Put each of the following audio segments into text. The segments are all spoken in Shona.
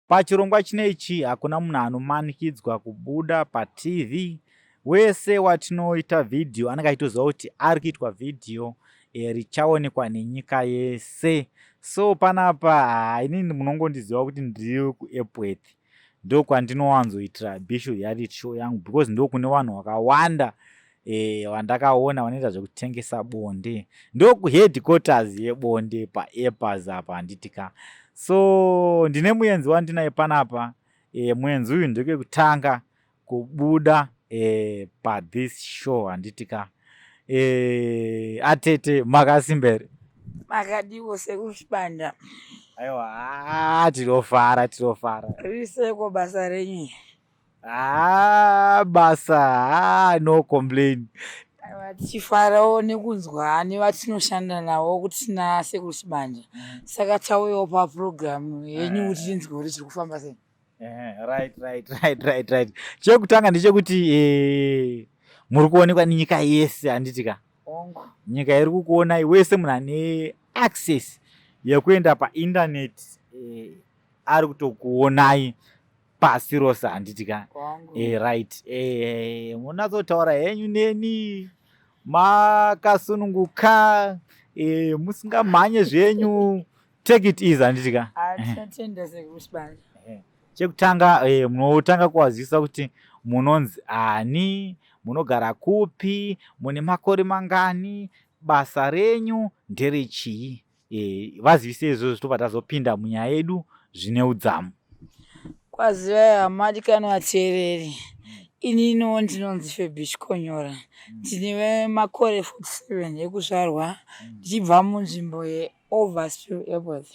Pachirongwa chinechi hakuna munhu anomanikidzwa kubuda paTV. Wese watinoita vhidhiyo anenge achitoziva kuti ari kuitwa vhidhiyo eh, richaonekwa nenyika yese. So panapa inini munongondiziva kuti ndiri kuEpworth ndokwandinowanzoitira Bishu reality show yangu because ndokune vanhu vakawanda eh, vandakaona vanoita zvekutengesa bonde ndokuheadquarters yebonde paepas apa handiti ka so ndine muenzi wandinaye panapa e, muenzi uyu ndekekutanga kubuda e, pathis show handiti ka e, atete makasimba here Makadiwo sekuchibanda. Aiwa, tinofara tinofara. Riseko basa renyu. Ah, basa ah, no complain. Aiwa, tichifarawo nekunzwa nevatinoshanda navo kuti tina sekuru Chibanda. Saka tauyawo papurogiramu yenyu kuti tinzwe kuti zviri kufamba sei. Eh, right right right right right. Chekutanga ndechekuti eh, muri kuonekwa nenyika yese handiti ka? Hongu. Nyika iri kukuonai wese munhu ane access yekuenda painternet eh, ari kutokuonai pasi rose handiti ka e, right e, munatsotaura henyu neni makasununguka e, musingamhanye zvenyu take it easy handiti ka chekutanga e, munotanga kuwazivisa kuti munonzi ani munogara kupi mune makore mangani basa renyu nderechii e, vazivise izvozvo tobva tazopinda munyaya yedu zvine udzamu. Kwazivai hama dikanwa vateereri. Ininiwo ndinonzi Febby Chikonyora. Ndine makore 47 ekuzvarwa ndichibva munzvimbo yeOverspill Airport.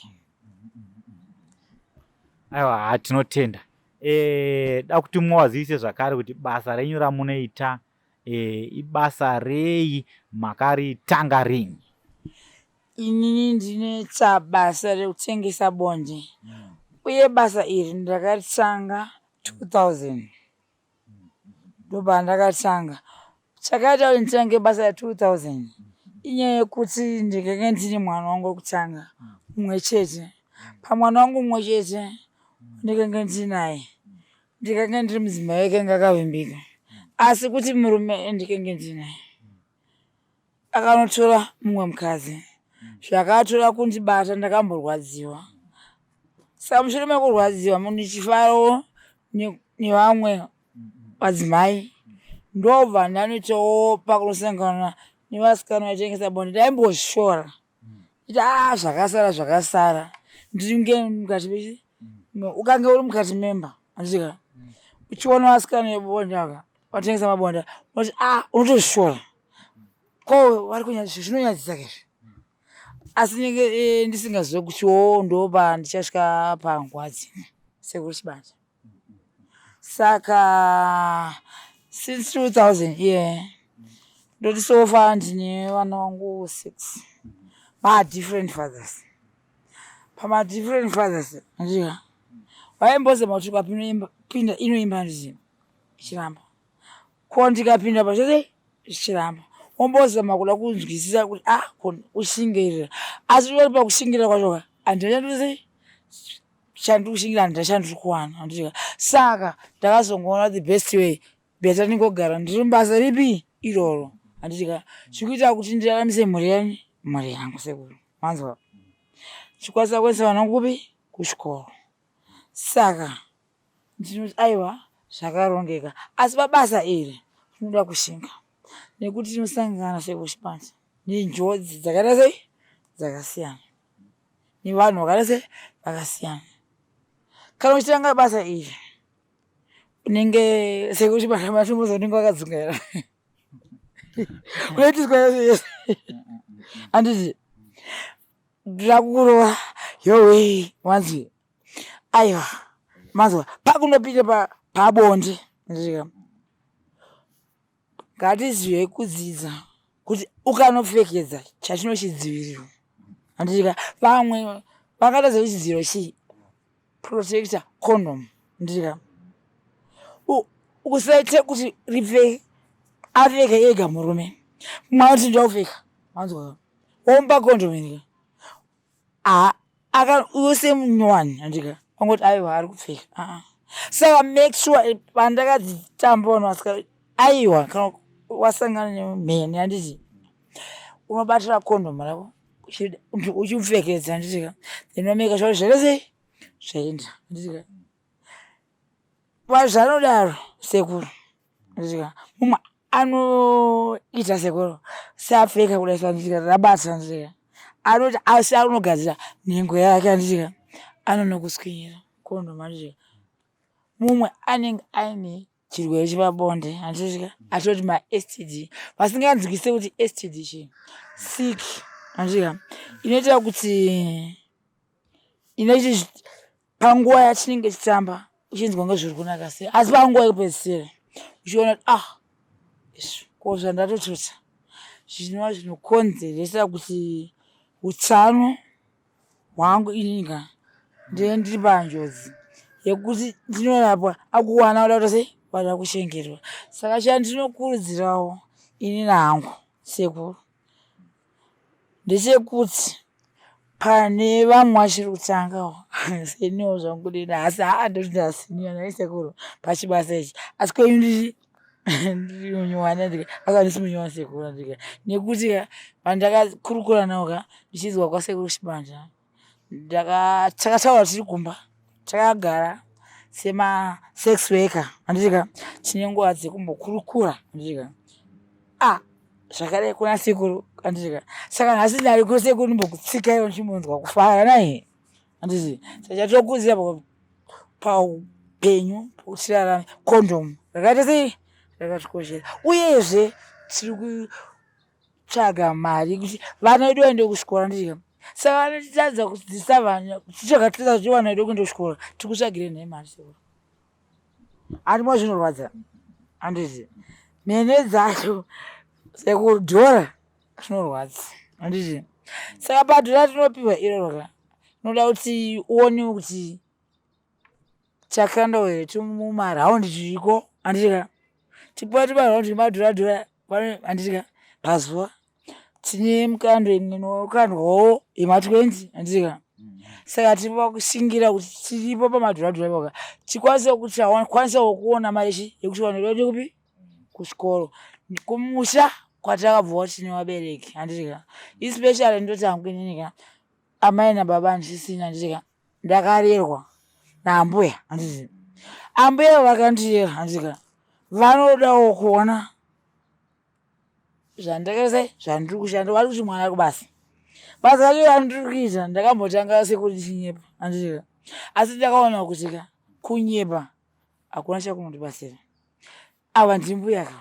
Aiwa, tinotenda. E, da kuti muwazivise zvakare kuti basa renyu ramunoita e, ibasa rei makaritanga rini? Inini ndinoita basa rekutengesa bonde uye basa iri ndakaritanga 2000 ndopandakatanga. Chakaita kuti nditange basa 2000 inyaya yekuti ndikanga ndine mwana wangu wekutanga mumwe chete. Pamwana wangu mumwe chete ndikanga ndinaye ndikanga ndiri mudzimai akanga akavimbika asi kuti murume ndikanga ndinaye akanotora mumwe mukadzi zvakatora kundibata ndakamborwadziwa saka mushure mekurwadziwa mundichifarawo nevamwe vadzimai ndobva ndanoitawo pakunosangana nevasikana vaitengesa bonde ndaimbozvishora iti a ah, zvakasara zvakasara ndinge mukati mechi ukange uri mukati memba andika uchiona vasikana vebonde aka vatengesa mabonde unoti a ah, unotozvishora ko vari kunyadzisa zvinonyadzisa kezvi asi ndinge eh, ndisingazive kuti wo ndopa ndichasvika panguva dzino sekuru chibanda Saka since 2000 yeah ndoti so far ndine vana vangu six madifferent fathers pamadifferent fathers andika vaimbozama kuti ukapinda inoimba nditi ichiramba ko ndikapinda pachose zvichiramba wombozama kuda kunzwisisa kuti ah kushingirira asi uri pakushingirira kwacho ka handinyandosi chandiri kushingira handina chandiri kuwana handika saka ndakazongoona the best way better ndingogara ndiri mubasa ripi iroro handitika zvikuita kuti ndiraramise mhuri yani mhuri yangu sekuru manzwa chikwanisa kuendesa vana kupi kuchikoro saka ndinoti aiwa zvakarongeka asi pabasa iri rinoda kushinga nekuti tinosangana sekuchipanda nenjodzi dzakaita sei dzakasiyana nevanhu vakaita sei vakasiyana kana uchitanga basa iri unenge sekuti matumbuzo unenge wakadzungaira unoitiswa yese yese handiti ndirakukurova yowe wanzi aiwa manzwa pakunopinda pabonde ndika Ngatizive kudzidza kuti ukanopfekedza chachinochidziviriro handitika vamwe vakatadza chidziviriro chii protector condom handitika usaite kuti ripfeke apfeke ega murume mumwe anoti ndopfeka wanzwa womupa condom ika aka use munyowani handitika. Vangoti aiwa ari kupfeka. Aa. Saka make sure pandakadzitamba vanhu vasika aiwa kana wasangana nemheni handiti unobatira condom rako uchipfekedza handiti ka then wameka sure zvese sei zvaenda handiti ka. Zvanodaro sekuru handiti ka mumwe anoita sekuru seapfeka kudai so handiti ka rabata handiti ka anoti asi anogadzira nhengo yake handiti ka anonokuswinyira condom handiti ka mumwe anenge aine chirwere chepabonde handiti ka atoti maSTD vasinganzwise kuti STD chii sick handiti ka inoita kuti inoita panguva yatinenge tichitamba uchinzwa kunge zviri kunaka sei asi panguva yekupedzisira uchiona kuti ah izvi ko zvandatotota zvinova zvinokonzeresa kuti utano hwangu ininga ndee ndiri panjodzi yekuti ndinorapwa akuwana kuda kuita sei vada kuchengetwa saka chandinokurudzirawo inini hangu sekuru Ndechekuti pane vamwe vachiri kutangawo seniwo zvangu dai asi haa ndoti ndasenior nhai sekuru pachibasa ichi asi kwenyu ndiri ndiri munyowani handika asi handisi munyowani sekuru handika nekuti ka pandakakurukura navo ka ndichinzwa kwasekuru Chibanda ndaka takataura tiri kumba takagara sema sex worker handiti ka tine nguva dzekumbokurukura handiti ka ah zvakadai kuna sekuru handiti ka saka nhasi ndari kusekuru ndimbokutsikai ndichimbonzwa kufara nai handiti saka chatokuziva paupenyu pokutirarame kondomu rakaita sei rakatikoshera uyezve tiri kutsvaga mari kuti vana vedu vaende kuchikoro handiti ka saka vanotitadza kudzidzisa vana tichitsvaga titadza kuti vana vedu kuenda kuchikoro tiri kutsvagire nhai mari sekuru handimo zvinorwadza handiti mhene dzacho sekuru dhora zvinorwadza handiti saka padhora tinopiwa iroro ka inoda kuti uone kuti chakanda here tumumaraundi tiriko handiti ka tipuwa timaraundi madhura dhura handiti ka pazuva tine mukando imwe inokandwawo yema20 handiti ka saka tiri pakushingira kuti tiripo pamadhura dhura ipoka tikwanise kuti akwanisawo kuona mari chi yekuti vanhu vaende kupi kuchikoro kumusha kwatakabvawo tine vabereki handiti ka especially ndoti hangu inini ka amai nababa handisisina handiti ka ndakarerwa naambuya handiti ambuya vakandirera handiti ka vanodawo kuona zvandakaita zvandiri kushanda vari kuti mwana kubasa basa racho randiri kuita ndakambotanga sekuti ndichinyepa handiti ka asi ndakaona kuti ka kunyepa hakuna chakunondibatsira ava ndimbuya ka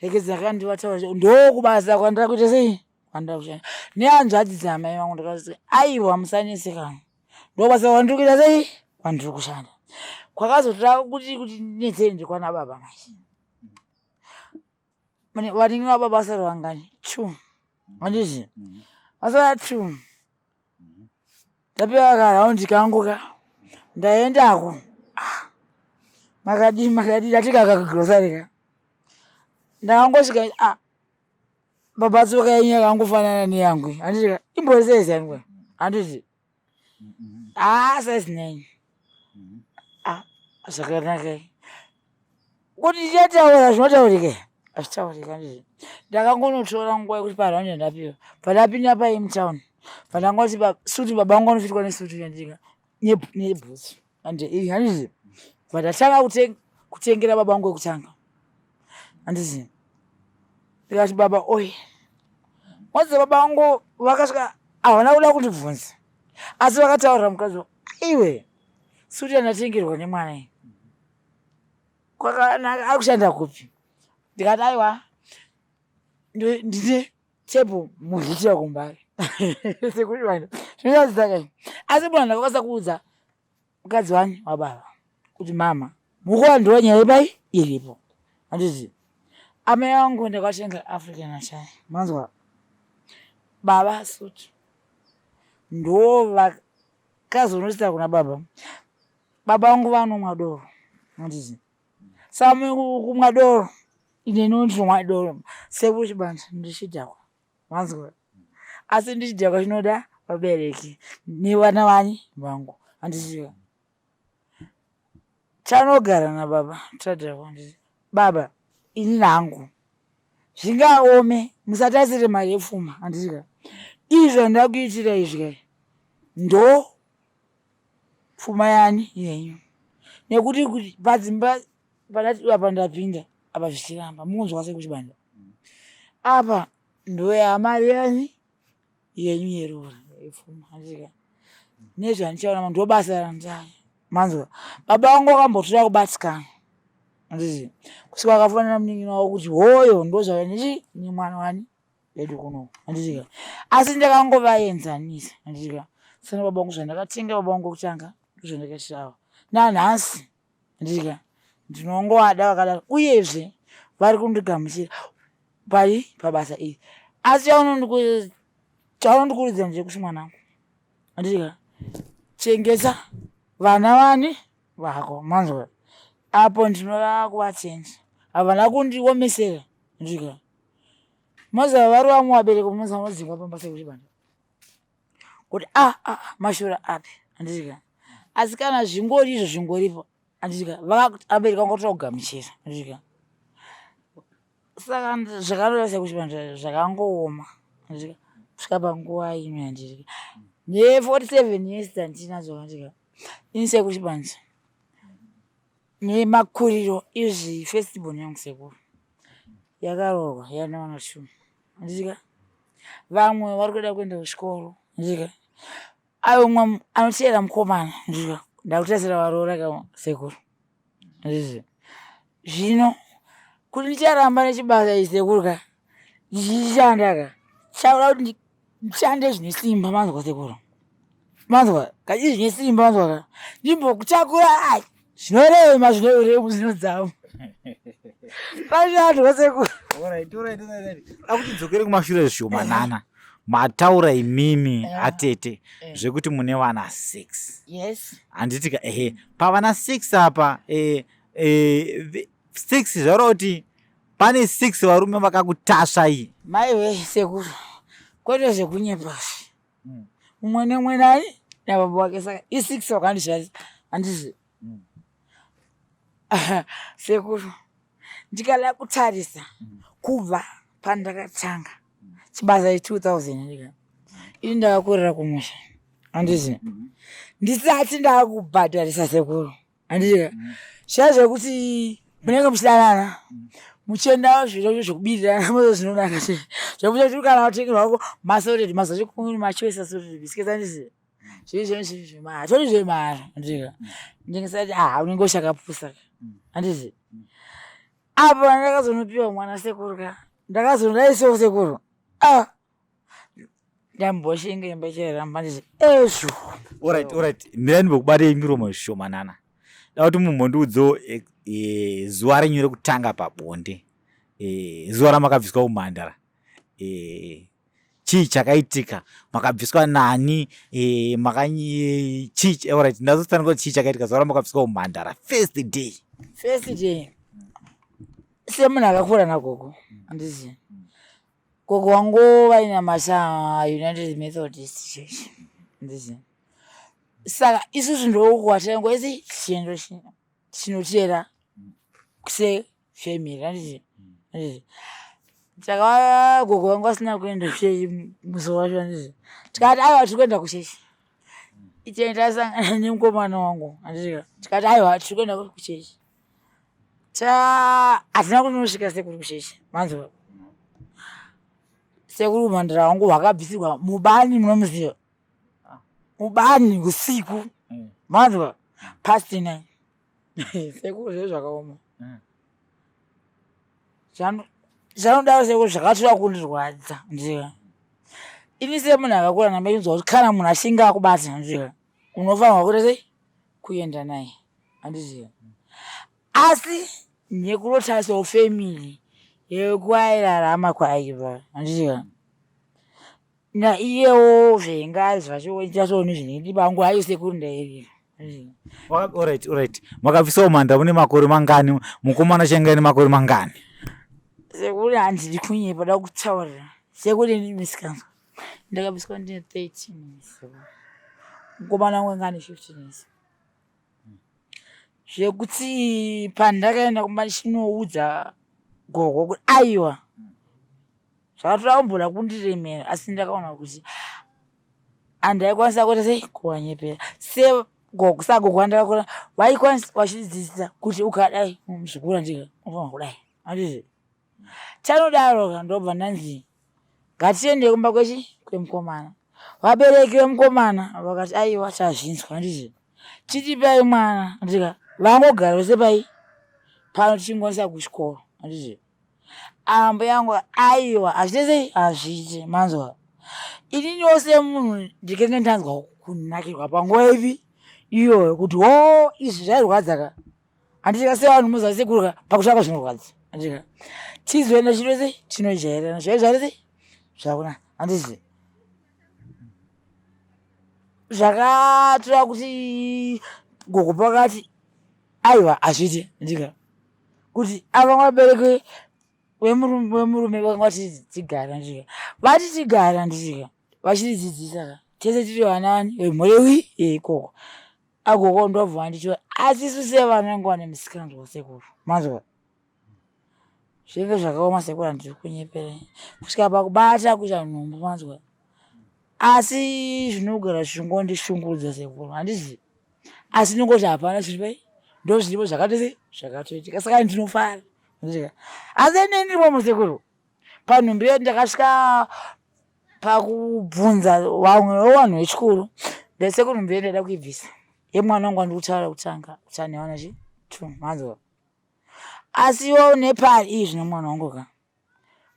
rekedza kandivataura ndokubasa kwandira kuita sei kwandira kushanda nehanzvadzi dzamai vangu ndakazoti aiwa musanetsekana ndokubasa kwandiri kuita sei kwandiri kushanda kwakazotora kuti kuti netsei ndikwana baba manje vanin'ina vababa vasara vangani two handiti vasara two ndapiwa karaundi kangu ka ndaendako ah, makadii makadii ndati kakakagirosari ka ndakangosvika ah, baba tsoka yenyu yakangofanana neyangu handiti ka imbori saizi yangu handiti haa size 9 ah zvakanaka kuti ndichataura zvinotaurika hazvitaurika ndizvo ndakangonotora nguva yekuti paraundi yandapiwa pandapinda paimtown pandangoti suti baba vangu vanofitwa nesuti yandika nebhutsu ande handizi pandatanga kutengera baba vangu wekutanga handizi ndikati baba oye wanzi baba vangu vakasvika havana kuda kundibvunza asi vakataurira mukadzi iwe suti yandatengerwa nemwana iyi kwakanaka ari kushanda kupi ndikati aiwa ndine tepo muhitira kumbari sekuti vanhu zvinoratidza kai asi munhu andakakwanisa kuudza mukadzi wani wababa kuti mama mukuwa ndiwo nyaya ipai iripo handiti amai vangu ndakatenga african achai manzwa baba suti ndo vakazonosita kuna baba baba vangu vanomwa doro handiti saka kumwa doro ine nonzomwa doro sekuchibanda ndichidhakwa manzwa asi ndichidhakwa chinoda vabereki nevana vani vangu handiti. Tanogara nababa tadhakwa nditi baba ini hangu zvingaome musatarisire mari yepfuma handiti ka izvi zvandakuitira izvi kai ndo pfuma yani yenyu nekuti kuti padzimba pandati apa ndapinda apa zvichiramba mukunzwa sekuchibanda apa ndoyamari yani yenyu yeroora yepfuma handiti ka nezvandichaona ndobasa randaya manzwa baba vangu vakambotoda kubatikana handiti kusvika vakafonera munin'ina wavo kuti hoyo ndozvanechi nemwana wani vedu kuno handiti ka asi ndakangovaenzanisa handiti ka sana baba vangu zvandakatenga baba vangu kutanga ndozvandakaitira ava nanhasi handiti ka ndinongovada vakadaro uyezve vari kundigamuchira pari pabasa iri asi chaunondikurudzira ndechekuti mwanangu handiti ka chengeta vana vani vako manzwa apo ndinoda kuvatenda havana kundiomesera ndika moziva vari vamwe vabereki munoziva vanodzingwa pamba sekuchibanda kuti a ah, a ah, ah, mashura api handitika asi kana zvingori izvo zvingoripo handitika vabereki vangotoda kugamuchira handitika Saka zvakadaro sekuchibanda zvakangooma kusvika panguva ino yandiri ne 47 years dzandinadzo ndika ini sekuchibanda nemakuriro izvi first born yangu sekuru yakaroorwa yana vana two ndika vamwe vari kuda kuenda kuchikoro ndika ayo umwe anoteera mukomana ndika ndakutasira varoora ka sekuru Ndizvo. Zvino kuti ndicharamba nechibasa ichi sekuru ka ndichishanda ka chaura kuti ndishande zvine simba manzwa sekuru manzwa kachi zvine simba manzwa ka ndimbokutakura ai zvinorema zvinorema zvinodzama pashandwa sekuru akuti dzokere kumashure zvishomanana mataura imimi atete zvekuti mune vana 6 yes handiti ka ehe pavana 6 apa eh, eh, 6 zvaura kuti pane 6 varume vakakutasva iyi maiwe sekuru kwete zvekunyepa mumwe nemwe nani nababa wake saka i6 wakandishandisa handizi Sekuru, ndikada kutarisa kubva pandakatanga chibasa i 2000 ndika ini ndakakurira kumusha handiti ndisati ndakubhadharisa sekuru handiti ka zviya zvekuti munenge muchidanana muchienda zviro zvekubirirana mozo zvinonaka sei zvekuti kana watengerwa masoredi mazochikumuni machoisa soredi biscuits handiti zvii zvinhu zvinhu zvemahara tori zvemahara andika ndingisati ah unenge uchakapusa handizi apo ndakazonopiwa mwana sekuru ka ndakazonodaisawo sekuru ah ndamboshinga imba ichairamba nditi ezvo Alright, alright. Mirai ndimbokubatei miromo zvishomanana. Da kuti mumbondiudzewo eh, eh, zuva renyu rekutanga pabonde. Eh, zuva ramakabviswa umhandara. Eh, chii chakaitika makabviswa nani e, makanyi chii alright ndazotsanangura chii chakaitika zuva ramakabviswa umhandara first day first day semunhu akakura nagogo handizi gogo wangu vainamata United Methodist Church handizi saka isusu ndokuwataingo isi chiendo chinoteera sefamily handiti handiti saka gogo vangu vasina kuenda kuchechi musi wacho handiti tikati aiwa tiri kuenda kuchechi iteni tasangana nemukomana wangu handiti tikati aiwa tiri kuenda kuchechi ta hatina kunosvika sekuru kuchechi manzwa sekuru mhandara wangu hwakabvisirwa mubani munomuziva mubani usiku manzwa past 9 sekuru zve zvakaoma zvanodaro sekuru zvakatora kundirwadza ndika ini semunhu akakura ndambainzwa kuti kana munhu achinge akubata ndika unofanirwa kuita sei kuenda naye handiziva asi nekurotasawo family yekwairarama kwaiva handiziva naiyewo zvengazi zvacho chacho nezvinenge pangu ayo sekuru ndairira Alright, alright. Makabvisawo manda mune makore mangani? Mukomana changa ine makore mangani? Sekuru handidi kunyepa da kutaurira. Sekuru ini misikanzwa. Ndakabviswa ndine 13 years. Mukomana wangu anga ane 15 years. Zvekuti pandakaenda kumba ndichinoudza gogo kuti aiwa zvakatora kumboda kundiremera asi ndakaona kuti handaikwanisa kuita sei kuvanyepera segogo sagogo vandakakura vaikwanisa vachidzidzisa kuti ukadai muzukuru andika unofanira kudai handiti Chanodaro ka ndobva ndanzi ngatiende kumba kwechi kwemukomana. Vabereki vemukomana vakati aiwa tazvinzwa handiti chitipai mwana handiti vangogara vese pai pano tichingwanisa kuchikoro handiti ambuya yangu aiwa hazviite sei hazviite manzwa ininiwo semunhu ndikenge ndanzwa kunakirwa panguva ipi iyoyo kuti hoo izvi zvairwadza ka Handika sevanhu muziva sekuru ka pakutsvaka zvinorwadza. Handika. Tizoenda chino sei tinojairana zvaive zvari sei zvakuna handizi zvakatora kuti gogo pakati aiwa hazviiti handika kuti ava vabereki vemurume vakanga vati tigare handika vati tigare handika vachitidzidzisa ka tese tiri vana vani vemhuri yeikoko Agogo ndobva vanditora asi isu sevana vangu vane misikanzwa sekuru manzwa zvinenge zvakaoma sekuru handiri kunyeperai kusvika pakubata kuita nhumbu manzwa asi zvinogara zvichingondishungurudza sekuru handizi asi ndingoti hapana zviri pai ndo zviripo zvakati sei zvakatoitika saka ndinofara asi ine ndirimo sekuru panhumbi iyo ndakasvika pakubvunza vamwe vevanhu vechikuru ndesekuru nhumbi iyo ndaida kuibvisa yemwana wangu wandiri kutaura kutanga kuti ane vana chi two manzwa asi iwo nepari iyi zvino mwana wangu ka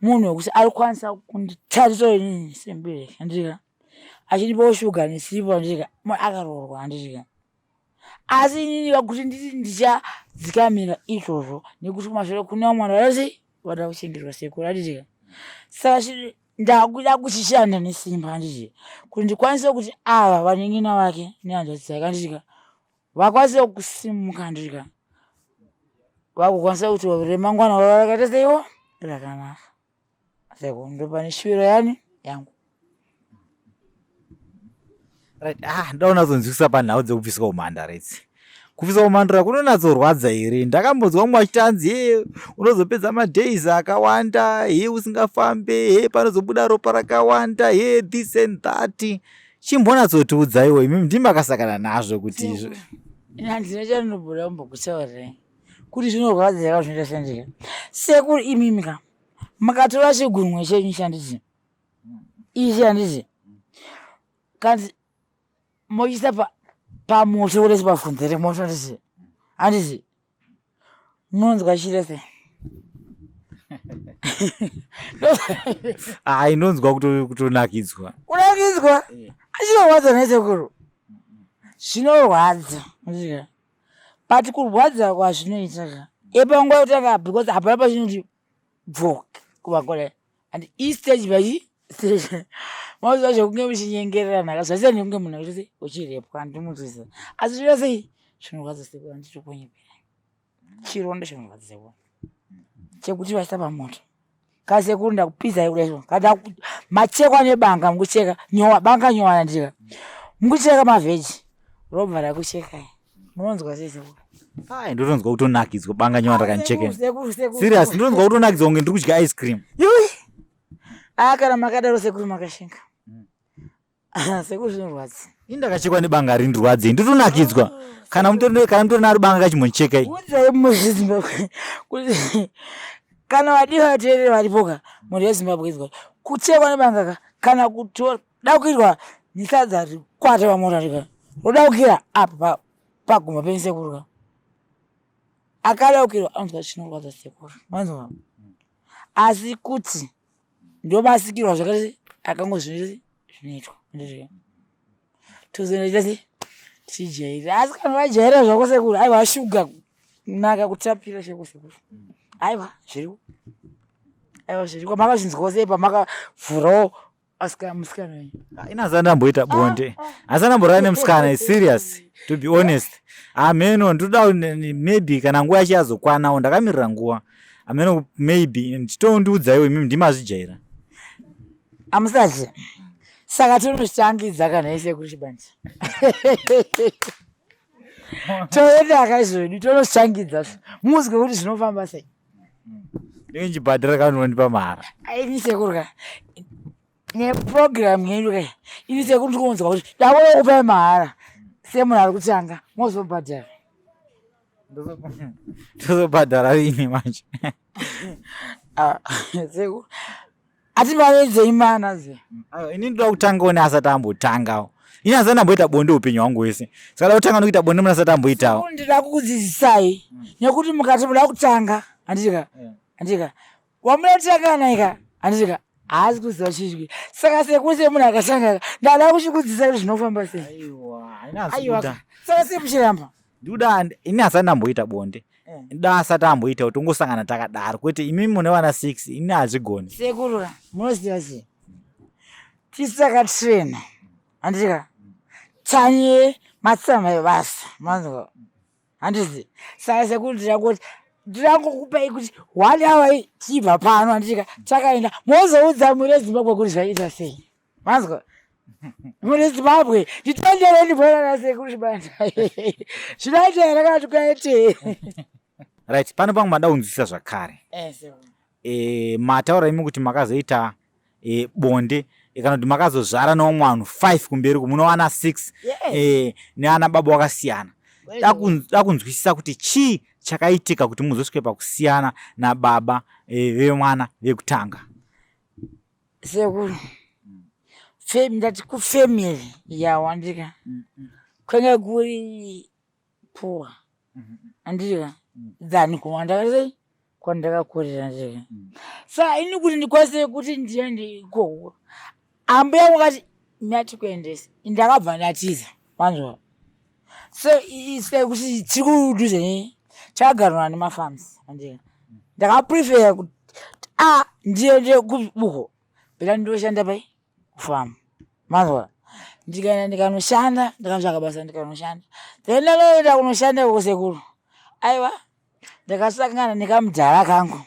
munhu wekuti ari kukwanisa kunditarisa inini semubereki handika achindipawo shuga nesipo handika akaroorwa handika asi inini vakuti nditi ndichadzikamira izvozvo nekuti kumashure kune vamwe vanhu varasi vada kuchengetwa sekuru handiti saka ndakuda kuchishanda nesimba handiti kuti ndikwanise kuti ava vanin'ina vake nehanzvadzi dzake handitika vakwanise kusimuka handitika vakukwanisa kuti remangwana ravo rakaita seiwo rakanaka Seko ndopane shuviro yani yangu. Right, ah, ndaona zonzwisisa panhau dzekubviswa umhandara idzi. Kubviswa umhandara kunonatsorwadza here? Ndakambonzwa mumwe achiti hanzi he unozopedza madays akawanda, he usingafambe, he panozobuda ropa rakawanda, he this and that. Chimbonatsotiudzaiwo imimi ndimi makasakana nazvo kuti izvo. Handina chandinobuda kumbokutaurirai kuti zvinorwadza here zvinoita sendika. Sekuru imimi ka makatora chigunwe chenyu chanditi ichi handiti kanzi mochiisa pamoto kudai pafudzi remoto handiti handiti munonzwa chire sei ai ndonzwa kutonakidzwa kunakidzwa achinorwadza nesekuru zvinorwadza but kurwadza kwazvinoita ka epanguva yekutanga because hapana pachinoti bvo kuvakore and istage vachi stage mazuva zvekunge muchinyengererana ka zvasiyana nekunge munhu achitose uchirepwa handimunzwisa asi zvinoita sei zvinorwadza sekuru handitokunyepera chironda chinorwadza sekuru chekuti vaisa pamoto kasekuru ndakupisa kudai kada machekwa nebanga mukucheka nyowa banga nyowa ndika mukucheka mavheji robva rakuchekai munonzwa sei sekuru Ai, ndotonzwa kutonakidzwa banga nyowa rakandichekera. Serious, ndinonzwa kutonakidzwa kunge ndiri kudya ice cream. Yui. Ah, kana makadaro sekuru makashinga. Sekuru zvinorwadza. Ini ndakachekwa nebanga rindirwadze, ndotonakidzwa. Oh, kana mutori kana mutori naro banga kachimbocheka. Udzai muZimbabwe kuti kana vadiwa vateereri varipo ka mhuri yeZimbabwe izwa kuchekwa nebanga ka kana kutora dakuirwa nesadza rikwata pamota rika rodaukira apa pagumba penyu sekuru ka akadaukirwa anonzwa chinorwadza sekuru manzwa asi kuti ndomasikirwa zvakati akangozvinoita zvinoitwa ndizvo tozoita se tichijairira asi kana vajairira zvako sekuru aiwa shuga kunaka kutapira cheko sekuru aiwa zviriko aiwa zviriko makazvinzwawo sei pamakavhurawo Asika musikana wenyu. Ah, ini asati ndamboita bonde. Asati ndamborara nemusikana is serious to be honest. Ameno ndoda maybe kana nguva yacho yazokwanawo ndakamirira nguva. Ameno maybe nditondiudzaiwo imimi ndimazvijaira. Amusati. Saka tinozvitangidza kana ise kuri chibandi. Toenda kaizvozvi tonoshangidza muzwe kuti zvinofamba sei. Ndinenge ndichibhadhara kana unondipa mahara. Ini sekuru ka neprogram yedu ka ini sekuru ndikunzwa kuti ndakuda kupai mahara semunhu ari kutanga mozobhadhara. Tozobhadhara rini manje? Ah, sekuru ativaredzei mana ze. Aiwa, ini ndoda kutangawo neasati ambotangawo. Ini asati ndamboita bonde upenyu hwangu hwese. Saka da kutanga nokuita bonde munhu asati amboitawo. Sekuru ndinoda kukudzidzisai nekuti mukati muda kutanga handitika handitika wamuda kutanga naika handitika haasi kuziva chizwi saka sekuru semunhu akatanga ndada kuchikudzidzisa kuti zvinofamba sei. Aiwa, haina Aiwa kuda. saka sei muchiramba? Ndikuda ini asati ndamboita bonde. Da asati amboita kuti ongosangana takadaro kwete imi mune vana 6 ini hazvigoni. Sekuru munoziva sei? Tisu takatraina handitika tanye matsamba ebasa manzwa handizi saka sekuru ndirakuti ndirangokupai kuti one hour tichibva pano handitika takaenda mozoudza mhuri yeZimbabwe kuti zvaita sei manzwa mhuri yeZimbabwe nditendereni bwana nasekuru Chibanda zvinoita here kana tikaite Right, pano pangu mada kunzwisisa zvakare. E, mataura imi kuti makazoita e, bonde e, kana kuti makazozvara nevamwe vanhu 5 kumberi uku munowana 6 e, neana baba wakasiyana. Da kunzwisisa kuti chii chakaitika kuti muzosvike pakusiyana nababa e, vemwana vekutanga. Sekuru ndati kufamily yawandika kwenge kuri poor andika than kuwandakasei kwandakakurira ndika saka ini kuti ndikwanise kuti ndiende ikoko ambuya vangu vakati ndatikuendesa ndakabva ndatiza manzwa so sekuti tiri kudhuze ne takagarana nemafarms andika ndakaprefera kuti a ndiende kubuko beta ndinoshanda pai kufamu manzwa ndikaenda ndikanoshanda ndikanotsvaka basa ndikanoshanda then ndanoenda kunoshanda ikoko sekuru aiwa ndakasangana nekamudhara kangu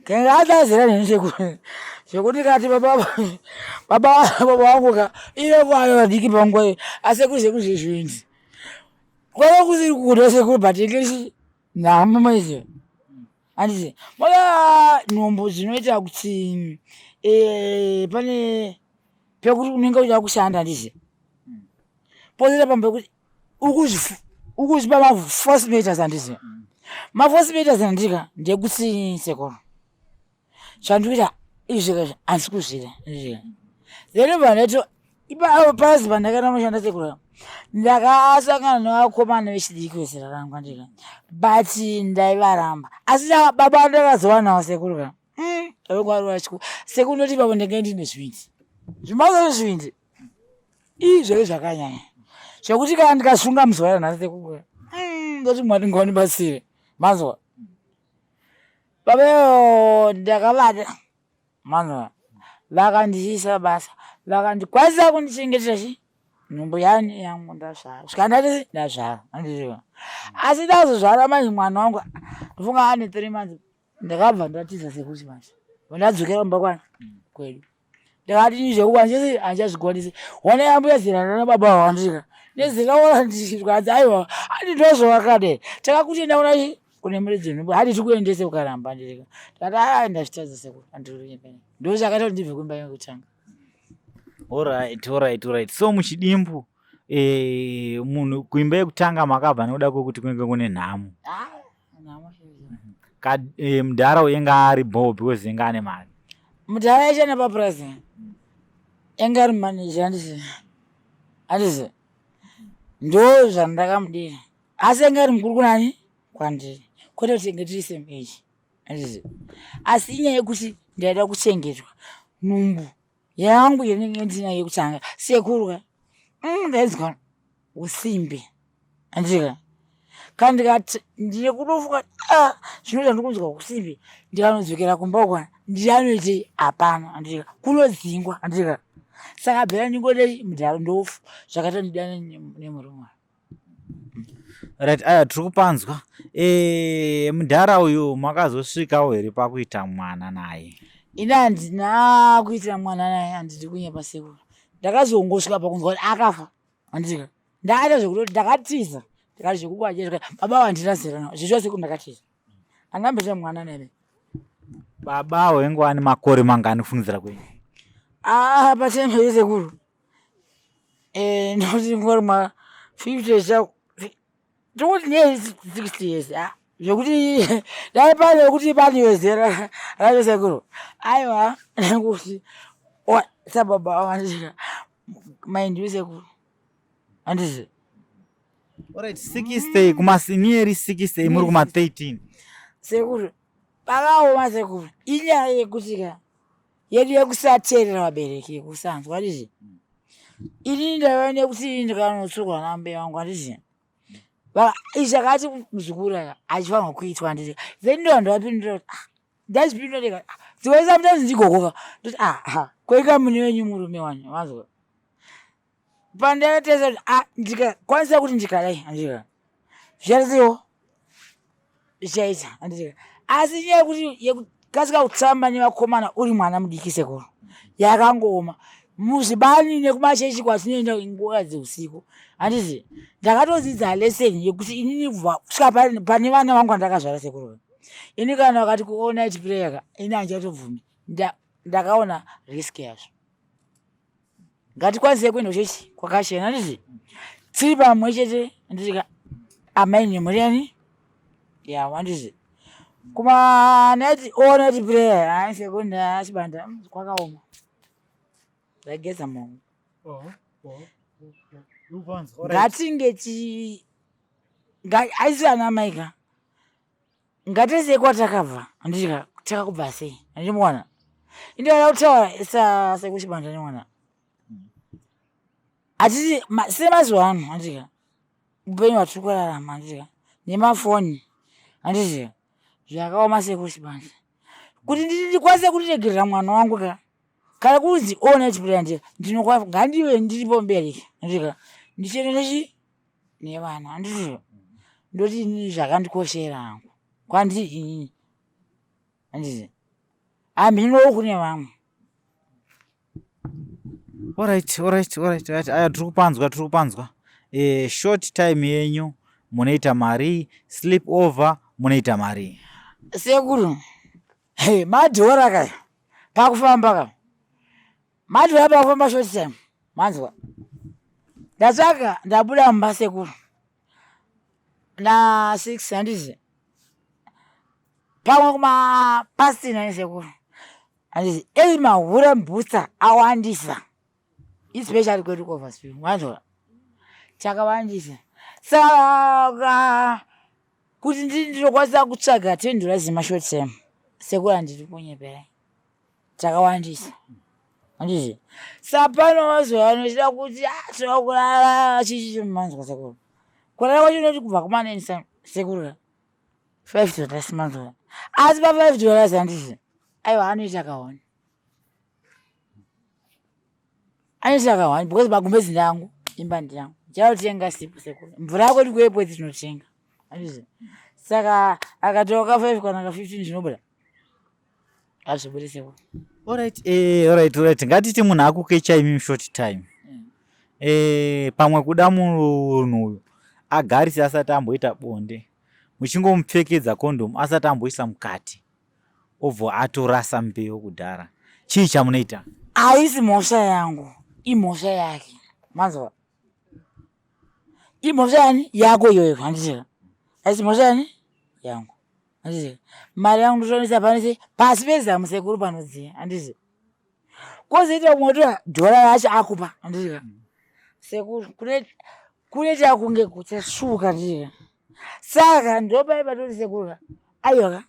kenge atazera neni sekuru zvekuti kati baba baba baba vangu ka iye vana vadiki panguva iyo asekuru sekuru zvezvivindi kwava kusiri kuda sekuru but inge nhamo maiziva handiti moya nhumbu dzinoita kuti eh, pane pekuti unenge uchida kushanda handiti pozoita pamwe pekuti ukuzvipa maforce meters handiti maforce meters handika ndekuti sekuru chandikuita izvi handisi kuzvida then vanhu ipapo pasi pandakaenda kunoshanda sekuru ndakasangana nevakomana vechidiki vezera rangu andika but ndaivaramba asi baba ndakazowanawo sekuru ka vangwarivachiko sekuru ndoti ipapo ndenge ndine zvivindi zvimazo zvivindi ii zvaive zvakanyanya zvekuti kana ndikasunga muzuva ranhasi sekuru ndoti mwari ngwandibatsire manzwa baba ivo ndakavada manzwa vakandiisa basa vakandikwanisa kundichengetera chi nhumbu yani yangu ndazvara svika ndati ndazvara andiziva asi ndazozvara manje mwana wangu ndofunga ane 3 months ndakabva ndatiza sekuti manje ndadzokera kumba kwana kwedu ndakati zvekuba chese handichazvikwanisi wana yambuya zera rana baba wandika nezera wandikadzi aiwa andi ndozvawakade takakutenda kuna chi kune muridzi wenhumbu hadi tikuendese ukaramba ndirika ndakati aa ndazvitadza sekuru andirinyepene ndozvakaita kuti ndibve kuimba yekutanga. Alright, alright, alright. So muchidimbu eh, munhu kuimba yekutanga makabva nekuda kwekuti kunenge kune nhamo. Ah, nhamo chaiyo. Ka eh, mudhara uyu enga ari bho because enga ane mari. Mudhara aishanda papurazi enga ari manager handisi handisi ndo zvandakamudira asi anga ari mukuru kunani kwandiri kwete kuti tenge tiri same age handiti asi inyaya yekuti ndaida kuchengetwa nhumbu yangu yanenge ndinayo yekutanga sekuru ka ndainzwa usimbe handitika kana ndikati ndine kudofunga ah, zvino zvandikunzwa usimbe ndikanodzokera kumba uko ndianoitei hapana handitika kunodzingwa handitika saka bhera ndingodei mudhara ndofu zvakaita ndidane nemurume. Right, aya tiri kupanzwa. E, mudhara uyu makazosvikawo here pakuita mwana naye? Ini handina kuitira mwana naye, handidi kunyepa sekuru. Ndakazongosvika pakunzwa kuti akafa. Handika. Ndakaita zvekutoti ndakatiza. Ndikati zvekukwaje baba vandina zera navo zvezvo sekuru ndakatiza. Andamboita mwana neve. Baba wengu ane makore mangani kufungidzira kwenyu? Ah, pachembere sekuru. Eh, ndoti ngori ma 50 cha tokuti ne 60 years. Ah, zvekuti dai pane kuti pane zera racho sekuru. Aiwa, nekuti sababa vandika mind you sekuru. Handizvo. Alright, 60 kumasenior 60 muri kuma 13. Sekuru, pakaoma sekuru. Inyaya yekuti ka yedu yekusateerera vabereki yekusanzwa handizvo. Ini ndaiva nekuti ndikanotsurwa nambuya vangu handizvo. Izvi akati muzukuru aka achifanirwa kuitwa handizvo. Then ndo ndovapindura kuti ah ndazvipindura ndega. Ah, dzimwe sometimes ndigogoka. Ndoti ah ah koika mune wenyu murume wani wanzwa. Pandakatesa kuti ah ndikakwanisa kuti ndikadai handika zvicharisewo zvichaita handika asi nyaya yekuti yekukasika kutamba nevakomana uri mwana mudiki sekuru yakangooma muzvibani nekumachechi kwatinoenda nguva dzeusiku handiti ndakatodzidza lesson yekuti inini kubva kusvika pane vana vangu vandakazvara sekuru ini kana vakati ku all night prayer ka ini handichatobvumi ndakaona risk yazvo ngatikwanise kuenda kuchechi kwakachena handiti tiri pamwe chete handiti ka amai nemhuri yani yawo handiti kuma night all night prayer hayi sekunda achibanda kwakaoma ndageza maoko ngatinge ti aisi ana mai ka ngatizive kwatakabva handiti ka takakubva sei handimuwana indioda kutaura sa sekuchibanda nemwana hatiti semazuva ano handiti ka upenyu hwatiri kurarama handiti ka nemafoni handiti ka zvakaoma sekuchibanda kuti ndikwanise kutiregerera mwana wangu ka kana kunzi ona chipira ndika ndinokwa ngandive ndiripo mubereki handiti ka ndichienda nechi nevana handiti ndoti inini zvakandikoshera hangu kwandiri inini handiti hamhinowo kune vamwe. Alright, alright, alright, alright. Aya tiri kupanzwa, tiri kupanzwa. Eh, short time yenyu munoita mari, sleep over munoita mari. Sekuru, hey, madhora kaya pakufamba ka madhora pakufamba short time manzwa ndatsvaka ndabuda mumba sekuru na 6 handizi pamwe kuma past 9 sekuru handizi ei mahure mbutsa awandisa especially kwedu kuoverspill manzwa chakawandisa saka kuti ndinokwanisa kutsvaga 10 dollars yemashort term sekuru handiri kunyeperai takawandisa handiti sapano mazuva ano chida kuti ah, tinoda kurara chichi manzwa sekuru kurara kwacho unoti kubva kumaneni sekuru $5 manzwa asi pa $5 handiti aiwa anoita kaone anoita kaone because magumbezi ndangu imba ndiyangu ndichautenga sipo sekuru mvura yako ndikuepweti tinotenga handiti saka akatoka 5 kana ka 15 zvinobuda hazvibudisewo. Alright, eh, alright, alright. Ngatiti munhu akukecha imi short time. Eh, pamwe kuda munhu uyu agarise asati amboita bonde. Muchingomupfekedza condom asati amboisa mukati. Obva atorasa mbeu kudhara. Chii chamunoita? Haisi mhosva yangu, imhosva yake. Manzwa? Imhosva yani yako iyoyo, handiti? Haisi mhosva yani yangu. Handiti mari yangu ndotoonesa pano sei pasi pezamu sekuru panodziya handiti kozoita kumwe kuti dhora racho akupa handiti ka sekuru kune kunoita kunge kuchasvuka handiti ka saka ndopai patoti sekuru ka aiwa ka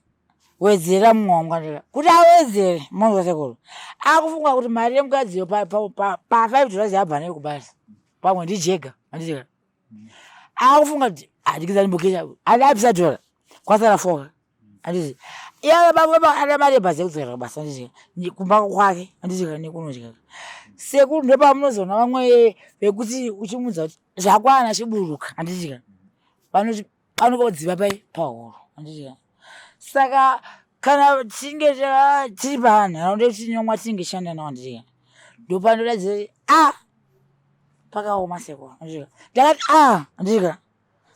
wedzera mumwe wangu handiti ka kuti awedzere monzwa sekuru akufunga kuti mari yemukadziyo pa $5 yabva nayo kubasa pamwe ndijega handiti ka akufunga kuti handikizani mbokesha andapisa dhora kwasara foka handiti iye baba ana mari yebhazi yekudzokera kubasa handiti kumba kwake handiti nekunodya sekuru ndopamunozoona vamwe vekuti uchimuudza kuti zvakwana chiburuka handiti ka vanoti vanokodziva pai pahuro handiti ka saka kana tichinge tiri panharaunda yekuti tinenge tichishanda nawo handiti ka ndopanoratidza a ah, pakaoma sekuru handiti ka ndakati a ah, handiti ka.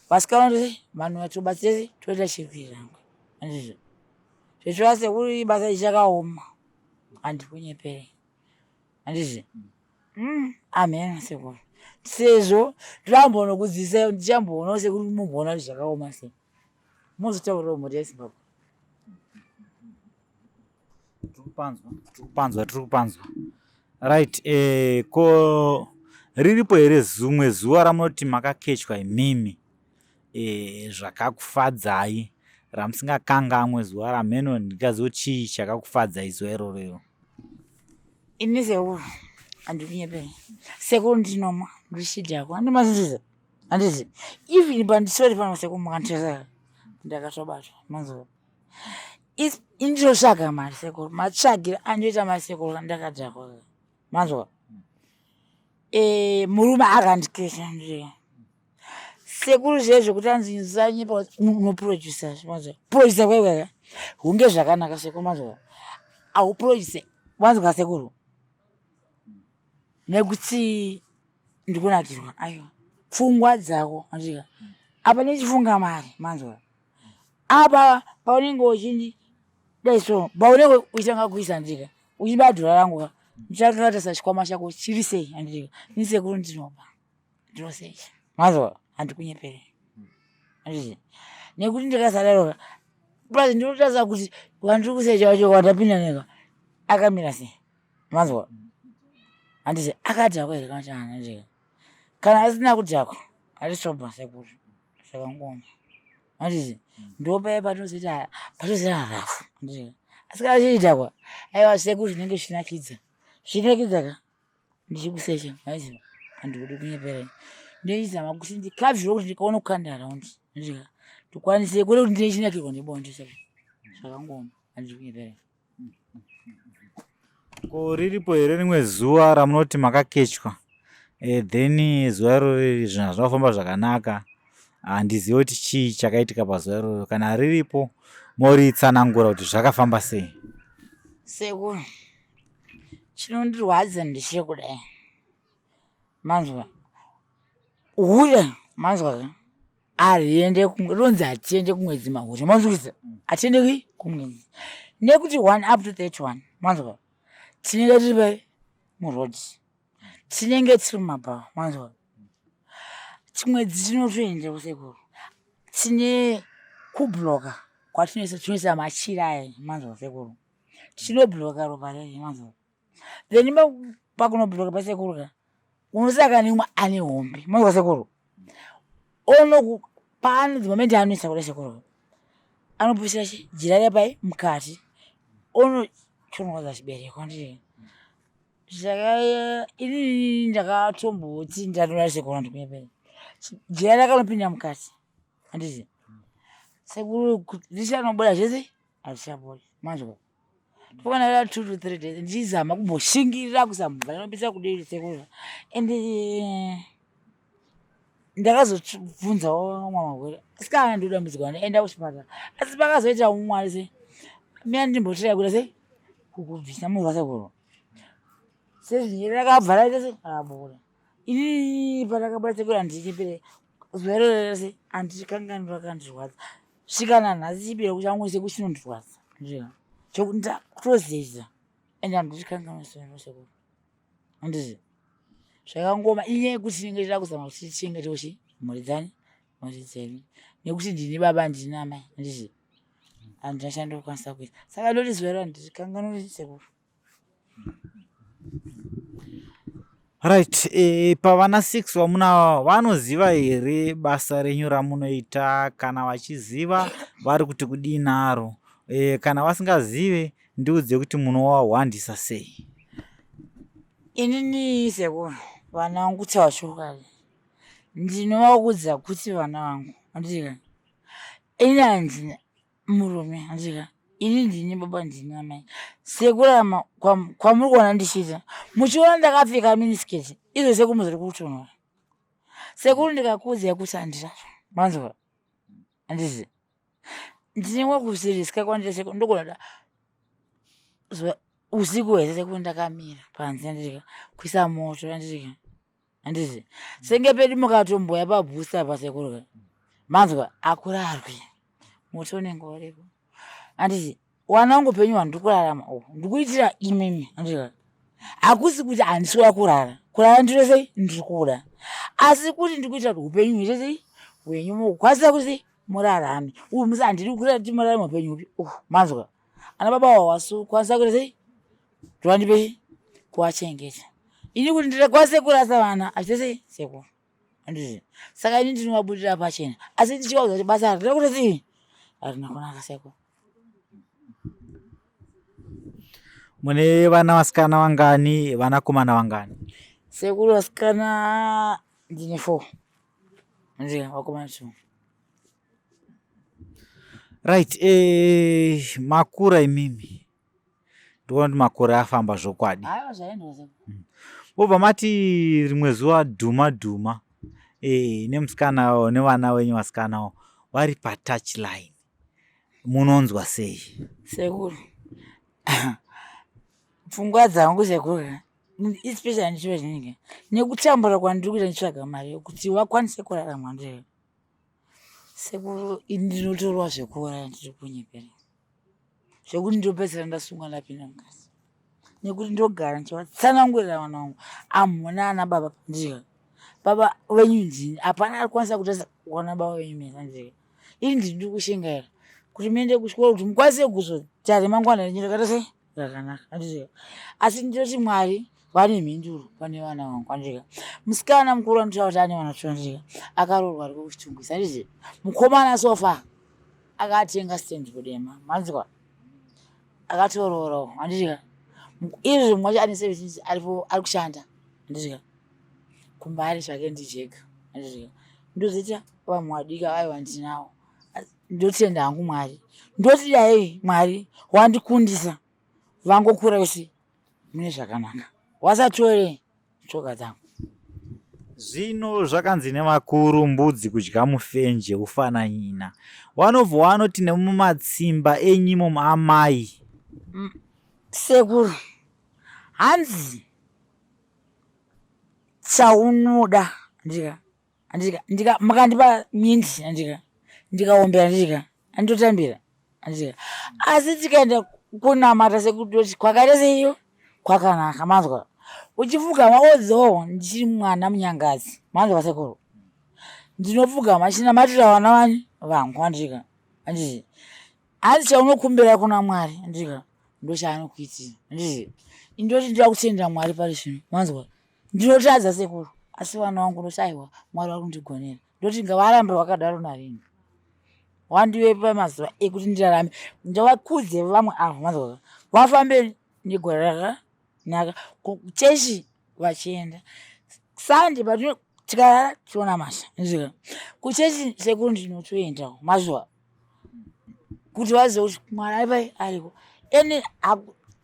Vasikana ndose vanhu vatobatsira toita chirwirangwe handizvo zvechiva sekuru basa ichakaoma handikunyepere handizvo mm, amen sekuru sezvo ndambonokudzidzisai ndichamboona sekuru mumboona kuti zvakaoma sei mozotaurirawo mhuri yezimbabwe. Tiri kupanzwa tiri kupanzwa right eh, ko riripo here zumwe zuva ramunoti makakechwa imimi eh, zvakakufadzai ramusingakangamwe zuva ramheno ndingazivo chii chakakufadzai zuva iroro iro ini sekuru handikunyepei sekuru ndinomwa ndichidhakwa andimazviziza handizi even pandisori pano sekuru mukanditesa ndakatobatwa manzwa Indinotsvaga mari sekuru, matsvagiro andinoita mari sekuru ndakadhakwa. Manzwa? Eh, murume akandikesha ndiye. Sekuru zviye zvekuti anzi nzanyepa unoproducer manzwa. Producer kwaiwa hunge zvakanaka sekuru manzwa. Auproduce wanzwa sekuru. Nekuti ndikunakirwa aiwa. Pfungwa dzako manzwa. Apa nechifunga mari manzwa. Apa paunenge uchindi dai so paunenge uchitanga kuisa ndika uchiba dhora rangu ka ndichakatarisa chikwama chako chiri sei andika ini sekuru ndinoba ndinosecha mazwa handikunyepere handiti nekuti ndikasadaro ka plus ndinotarisa kuti wandiri kusecha wacho wandapinda neka akamira sei manzwa handiti akadhakwa here kana chana ndika kana asina kudhakwa hatisobva sekuru zvakangoma handiti ndopaya patinozoita patozoita rafu handiti asi kana chichidhakwa aiwa sekuru zvinenge zvichinakidza zvichinakidza ka ndichikusecha maiziva handikudi kunyepera ndoizama kuti ndikavhire kuti ndikaona kukanda raundi handiti ndikwanise kwete kuti ndinechinakirwa nebonde saka zvakangoma handidi kunyepera Ko riripo here rimwe zuva ramunoti makakechwa eh, then zuva iroro riri zvinhu hazvina kufamba zvakanaka handizivi kuti chii chakaitika pazuva iroro kana riripo moritsanangura kuti zvakafamba sei Sekuru, chinondirwadza ndechekudai manzwa hure manzwa ka hariende rinonzi hatiende kumwedzi mahure manzwisa hatiende kui kumwedzi nekuti one up to 31 manzwa tinenge tiri pai muroad tinenge tiri mumabhawa manzwa chimwedzi chinotoenda kusekuru tine kubloka kwatinoisa tinoisa machira aya manzwa sekuru tinobloka ropa rere manzwa then pakunobloka pasekuru ka unosaka neumwe ane hombe manzwa sekuru ono paano the moment anoisa kuda sekuru anopusira chi jira riya pai mukati ono chonokwadza chibereko andii saka ini ndakatomboti ndatoda sekuru andikunyepera jira rakanopinda mukati handiti sekuru richanobuda zvese hazvichabuda manzwa tofanira 2 to 3 days ndichizama kumboshingirira kuzama vanopisa kudii sekuru and eh, ndakazobvunzawo vamwe mawere asi kana ndodambudziko enda kuchipatara asi pakazoita umwe ari sei mina ndimbotiraya kuita sei kukubvisa munhu wasekuru sezvinyi rakabva raita sei rabuda ini parakabura sekuru handichipere zuva iroro rese handichikanganwi rakandirwadza svika nanhasi chibereko changu seku chinondirwadza chekuti ndakutozeza ende handichikanganwi zuva iroro sekuru handiti zvakangoma inyaya yekuti tinenge tida kuzama kuti tichengetewo chi mhuri dzani mhuri dzedu nekuti ndini baba ndini amai handiti handina chandokwanisa kuita saka ndoti zuva iro handichikanganwi sekuru Right, e, pavana 6 vamunavo vanoziva here basa renyu ramunoita? Kana vachiziva vari kuti kudii naro? E, kana vasingazive ndiudze kuti munovahwandisa sei? Inini sekuru vana vangu kutaura chokwadi ndinovaudza kuti vana vangu andika ini handina murume handika ini ndini baba ndini amai sekurama kwamuri kuona ndichiita muchiona ndakapfeka miniskirt izvo sekuru muzori kutonhora sekuru ndikakuudzai kuti handizvazvo manzwa handizi ndine kusiriska kwandiri sekuru ndogona da usiku hwese sekuru ndakamira panze handika kuisa moto handika handiti senge pedu mukatomboya pabhusta apa sekuru ka Manzwa akurarwi moto unenge uripo. Handiti wana wangu upenyu hwandiri kurarama uhu ndikuitira imimi handiti hakusi kuti handisi kuda kurara kurara ndiro sei ndiri kuda asi kuti ndiri kuitira kuti upenyu huite sei hwenyu mukukwanisa kuti sei murarame uhu musi handidi kuita kuti murarame upenyu hupi uhu manzwa ana baba wawasukwanisa kuita sei kuti vandipe kuwachengeta ini kuti ndikwanise kurasa vana achiita sei sekuru handiti saka ini ndinovabudira pachena asi ndichivaudza kuti basa harina kuti sei harina kunaka sekuru Mune vana vasikana vangani, vanakomana vangani? Sekuru vasikana ndine four ndika vakomana two. Right, makura imimi. Ndikuona kuti makore afamba zvokwadi. Aiwa zvaendwa sekuru. Mobva mati rimwe zuva dhuma dhuma nemusikana nevana venyu vasikana vari patouch line. Munonzwa sei? Sekuru pfungwa dzangu sekuru especially ndichiva chinenge nekutambura kwandiri kuita ndichitsvaga mari yekuti vakwanise kurarama ndiri sekuru ini ndinotorwa zvekuuraya ndiri kunyepera zvekuti ndopedzisira ndasungwa ndapinda mukati nekuti ndogara ndichivatsanangurira vana vangu amhuna ana baba ndika baba venyu ndini hapana ari kwanisa kutarisa kuona baba venyu mesa ndika ini ndini ndiri kushingaira kuti muende kuchikoro kuti mukwanise kuzoita remangwana renyu rakaita sei rakanaka andika asi ndinoti mwari vane mhinduro pane vana vangu andika musikana mukuru anotaura kuti ane vana two andika akaroorwa ariko kuchitungwiza anditi mukomana sofa akatenga stand kudema manzwa akatororawo handitika izvi mumwe wacho ane 17 aripo ari kushanda handitika kumba ari zvake ndijega handitika ndozoita vamwe vadiki aiwa ndinawo ndotenda hangu mwari ndoti dai mwari wandikundisa vangokura vese mune zvakanaka wasatore tsoka dzangu. Zvino zvakanzi nevakuru mbudzi kudya mufenje ufana nyina. Wanobva wanoti nemumatsimba enyimo amai. Sekuru hanzi chaunoda ndika ndika ndika makandipa minti ndika ndikaombera ndika andotambira andika asi tikaenda kunamata sekutoti kwakaita seiyo kwakanaka manzwa uchipfugama odzo ndichiri mwana munyangazi manzwa sekuru ndinopfugama chinamatira vana vani vangu andika anditi hanzi chaunokumbira kuna mwari andika ndochaanokuitira anditi indoti ndinoda kutenda mwari pari zvino manzwa Ndinotadza sekuru asi vana vangu ndoti aiwa Mwari vari kundigonera. Ndoti ngavarambe vakadaro narini. Wandive pamazuva ekuti ndirarame ndivakudze vamwe ava manzwa vafambe negore rakanaka kuchechi vachienda. Sunday patino tikarara tionamata ndizvo kuchechi sekuru ndinotoendawo mazuva kuti vazive kuti Mwari ari pai ariko ende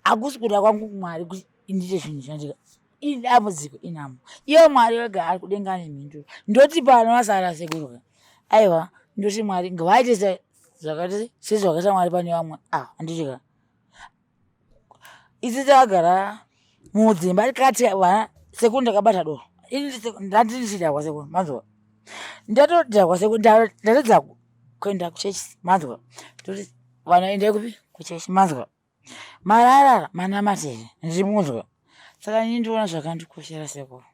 hakusi kuda kwangu Mwari kuti ndiite zvinhu zvandika idambudziko inhamo iye mwari wega ari kudenga ane mhinduro ndoti pano vasara sekuru aiwa ndoti mwari ngavaite zvakati sezvakaita mwari pane vamwe ah handitika isi takagara mudzimba tikati vana sekuru ndakabata doro ndandirichidhakwa sekuru manzwa ndatodhakwa sekuru ndatadza kuenda kuchechi manzwa toti vana endai kupi kuchechi manzwa Marara manamata here ndiri munzwa saka ini ndinoona zvakandikoshera sekuru.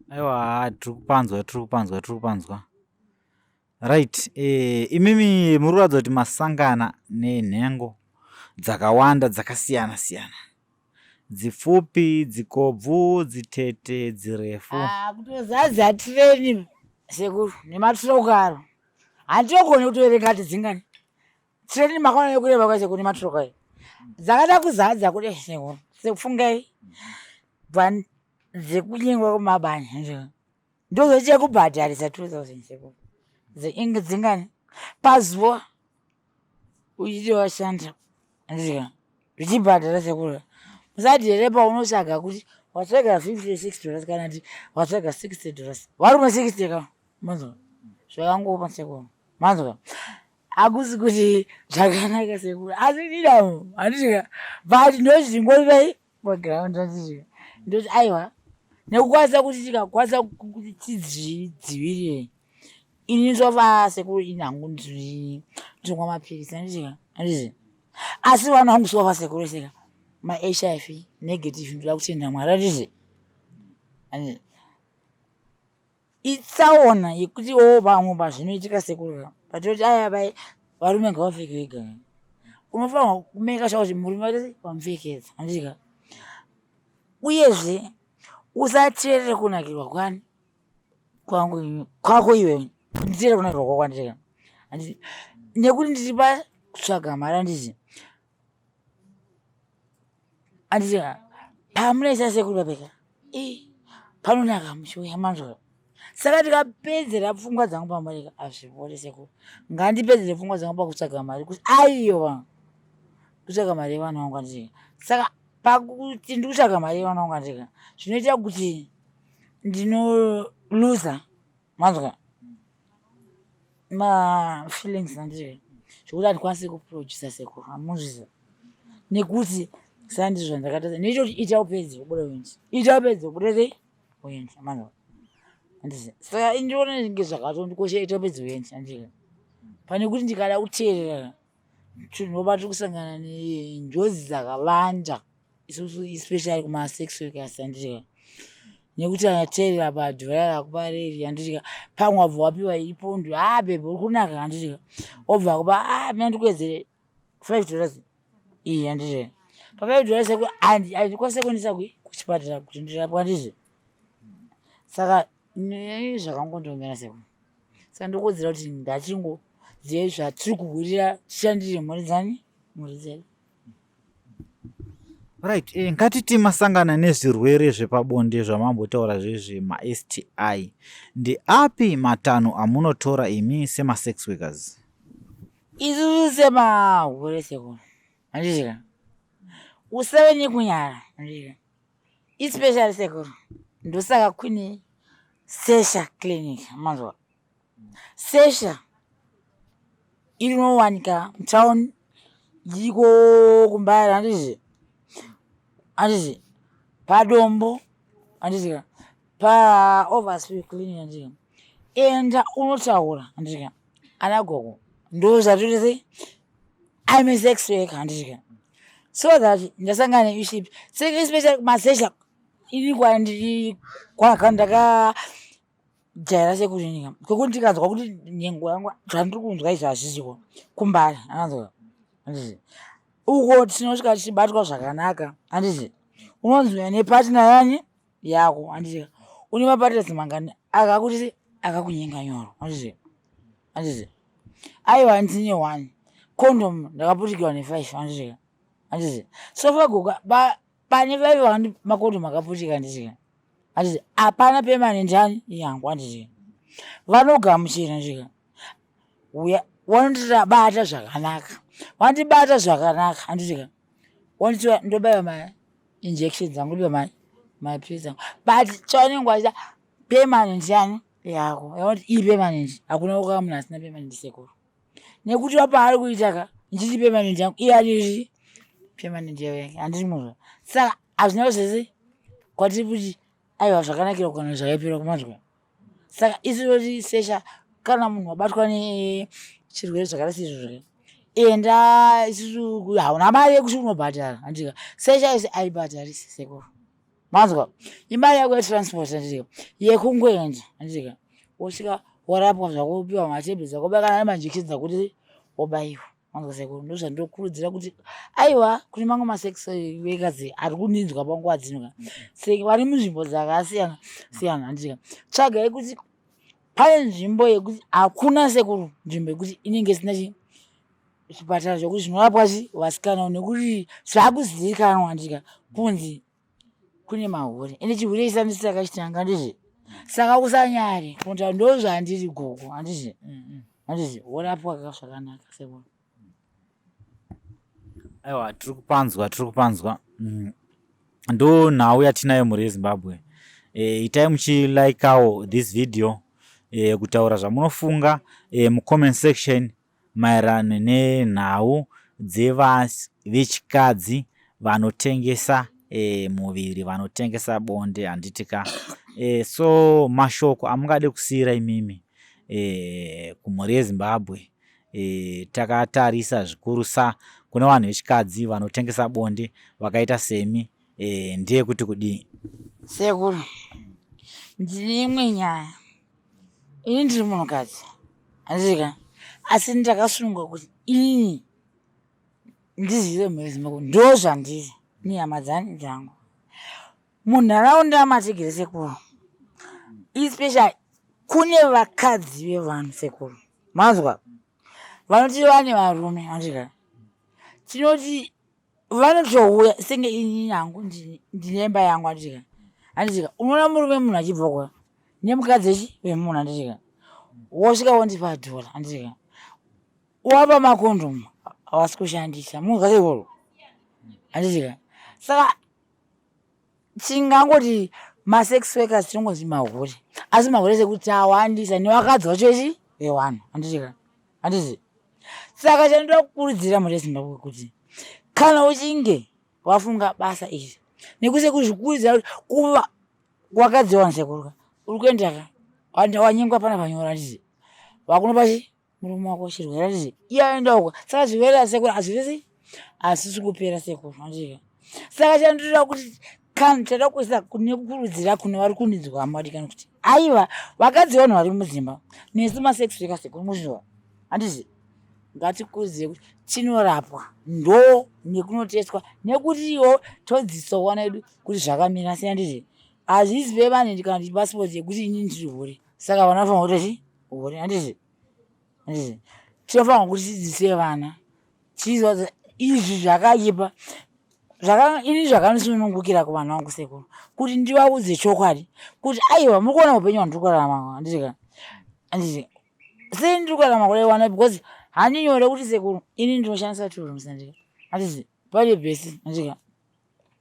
Aiwa tiri kupanzwa tiri kupanzwa tiri kupanzwa. Right eh, imimi muri kuratidza kuti masangana nenhengo dzakawanda dzakasiyana siyana. Dzipfupi, dzikobvu, dzitete, dzirefu. Ah, kutozadza tireni sekuru nematiroko aro. Handitogoni kutoverenga kuti dzingani. Tireni makaona nekureba kwayo sekuru nematiroko ayo. Dzakada kuzadza kudai sekuru. Sekufungai. Bva dzekunyengwa kumabani. Ndozoita kubhadharisa 2000 sekuru. Dzinge dzingani? Pazuva uchiti washanda ndika zvichibhadhara sekuru musati here paunotsvaga kuti watsvaga 56 dollars kana kuti watsvaga 60 dollars varume 60 ka manzwa zvakangopa sekuru manzwa hakusi kuti zvakanaka sekuru asi ndidamo handiti ka but ndozvingorivai paground handiti ndoti aiwa. Nekukwanisa kuti tikakwanisa kuti tizvidzivirire. Ini ndova sekuru ini hangu ndiri ndiri mapirisi handiti handiti asi vana vangu sova sekuru seka maHIV negative ndoda kutenda Mwari handiti handiti itsaona yekuti o vamwe pazvinoitika sekuru patoti aya vai varume ngavapfeke vega unofanirwa kumeka sure kuti murume vatese vamupfekedza handitika uyezve usateerere kunakirwa kwani kwangu kwako iwe nditeerere kunakirwa kwako handitika handiti nekuti ndiri pakutsvaga mari handiti handiti pamunoisa sekuru papeka i panonaka muchiuya manzwa saka ndikapedzera pfungwa dzangu pamari hazvipori sekuru ngandipedzere pfungwa dzangu pakutsvaga mari kuti aiwa kutsvaga mari yevana vangu handiti saka pakuti ndikutsvaga mari yevana vangu handiti zvinoita kuti ndinoluza manzwa mafeelings handiti zvekuti handikwanisi kuproducer sekuru hamuzviziva nekuti sandizvo zvandakaita nechoti ita upedze ubude uende ita upedze ubude sei uende manzwa handiti saka indiona inge zvakatondikosha ita upedze uende handiti pane kuti ndikada kuteerera tinobata kusangana nenjodzi dzakawanda isusu especially kumasex workers handiti nekuti anateerera padhora rakupa reri handiti pamwe wabva wapiwa ipondo a bhebhe uri kunaka handiti obva kupa a mina ndikuwedzere $5 iyi handiti pa$5 handikwanise kuendesa kuchipatara kuti ndirapwa handiti saka zvakangondiomera sekuru saka ndokuudzira kuti ngatingozive zvatiri kuhurira tishandire mhuri dzani mhuri dzedu. Right, ngatiti masangana nezvirwere zvepabonde zvamambotaura zvezve maSTI. Ndeapi matanho amunotora imi semasex workers? Isusu semahure sekuru handiti usave nekunyara handiti especially sekuru ndosaka kune Sesha clinic manzwa Sesha inowanika mutown iko kuMbare handiti handiti paDombo handiti paOverspill clinic handiti enda unotaura handiti ana gogo ndo zvatoti sei I'm a sex worker handiti so that ndasangana neissue especially kumasesha ini kwandiri kwandakajaira sekuti kwekuti ndikanzwa kuti nhengo yangu zvandiri kunzwa izvi hazvisiko kuMbare ananzwa handiti uko tinosvika tichibatwa zvakanaka handiti unonzi nepartner yani yako handiti une mapartners mangani akakuti akakunyenga nyoro handiti handiti aiwa ndine one condom ndakaputikirwa nefive handiti handiti so far gogo pane five vakandi macondom akaputika handiti handiti hapana permanent yani yangu handiti vanogamuchira handiti uya wanondibata zvakanaka wandibata zvakanaka handiti wanditi ndobaiwa mainjection dzangu ndobiwa mapilisi angu but chavanenge vachiita permanent yani yako yakuti iyi permanent hakuna kukaa munhu asina permanent sekuru nekuti vapaari kuita ka ndichiti permanent yangu iye aniri permanent yake handiti muzva saka hazvina zvese kwatiri kuti aiwa zvakanakira kana zvakaipira kumanzwa saka isu toti sesha kana munhu wabatwa nechirwere zvakaita seizvozvo enda isusu hauna mari yekuti unobhadhara handika sesha isi aibhadharisi sekuru manzwa imari yako yetransport handika yekungoenda handika wosvika warapwa zvako wopiwa matablets ako kana nemajekiseni dzakuti wobaiwa manzwa sekuru ndozvandinokurudzira kuti aiwa kune mamwe masex workers ari kuninzwa panguva dzino ka seke vari munzvimbo dzakasiyana siyana handika tsvagai kuti pane nzvimbo yekuti hakuna sekuru nzvimbo yekuti inenge isina chi zvipatara zvekuti zvinorapwa chi vasikana nekuti zvakuzivikanwa handika kunzi kune mahure ende chihure isandisi takachitanga handizvi saka usanyare kuti ndo zvandiri gogo handizvi handizvi worapwa ka zvakanaka sekuru. Aiwa tiri kupanzwa tiri kupanzwa ndo nhau yatinayo mhuri yeZimbabwe. Itai muchilikawo this video kutaura zvamunofunga mucomment section maererano nenhau dzevechikadzi vanotengesa. e, muviri vanotengesa bonde handiti ka e, so mashoko amungade kusiira imimi e, kumhuri yeZimbabwe e, takatarisa zvikurusa kune vanhu vechikadzi vanotengesa bonde vakaita semi e, ndeyekuti kudii? Sekuru, ndine imwe nyaya. Ini ndiri munhukadzi handika, asi ndakasununguka kuti inini ndizive mhuri yeZimbabwe ndo zvandiri nehama dzani dzangu munharaunda matigere sekuru, especially kune vakadzi vevanhu sekuru, manzwa vanoti vane varume handika, tinoti vanotouya senge ini yangu ndine imba yangu handitika handitika unoona murume munhu achibva kwa nemukadzi echi vemunhu handitika wosvika wondipa dhora handitika wapa makondomu havasi kushandisa munhu zvase handitika saka tingangoti masex workers tinongozi mahure asi mahure sekuti awandisa nevakadzi vacho echi vewanhu handitika handiti saka chandinoda kukurudzira mhuri yeZimbabwe kuti kana uchinge wafunga basa iri nekuse kuzvikurudzira kuti kuva wakadzi wanhu sekuruka uri kuenda ka wanyengwa pana panyora handiti wakunopa chi murume wako chirwere handiti iye aenda uko saka zvirwere asekuru hazvisi hazvisi kupera sekuru handiti saka chandinoda kuti kana chada kuisa nekukurudzira kune vari kunidzwa madikani kuti aiwa vakadzi vanhu vari mudzimba nesu masex workers sekuru muzviwa handiti ngatikurudzire kuti tinorapwa ndo nekunoteswa nekutiwo todzisawo vana vedu kuti zvakamira sei handiti hazvisi vevanhu kana kuti passport yekuti ini ndiri hure saka vana vafanira kuti hure handiti handiti tinofanira kuti tidzidzise vana tiziva izvi zvakaipa ini zvakandisunungukira kuvana vangu sekuru kuti ndivaudze chokwadi kuti aiwa muri kuona upenyu hwandiri kurarama handiti handiti sei ndiri kurarama kudai wana because handinyore kuti sekuru ini ndinoshandisa two rooms handiti handiti pane bhesi handiti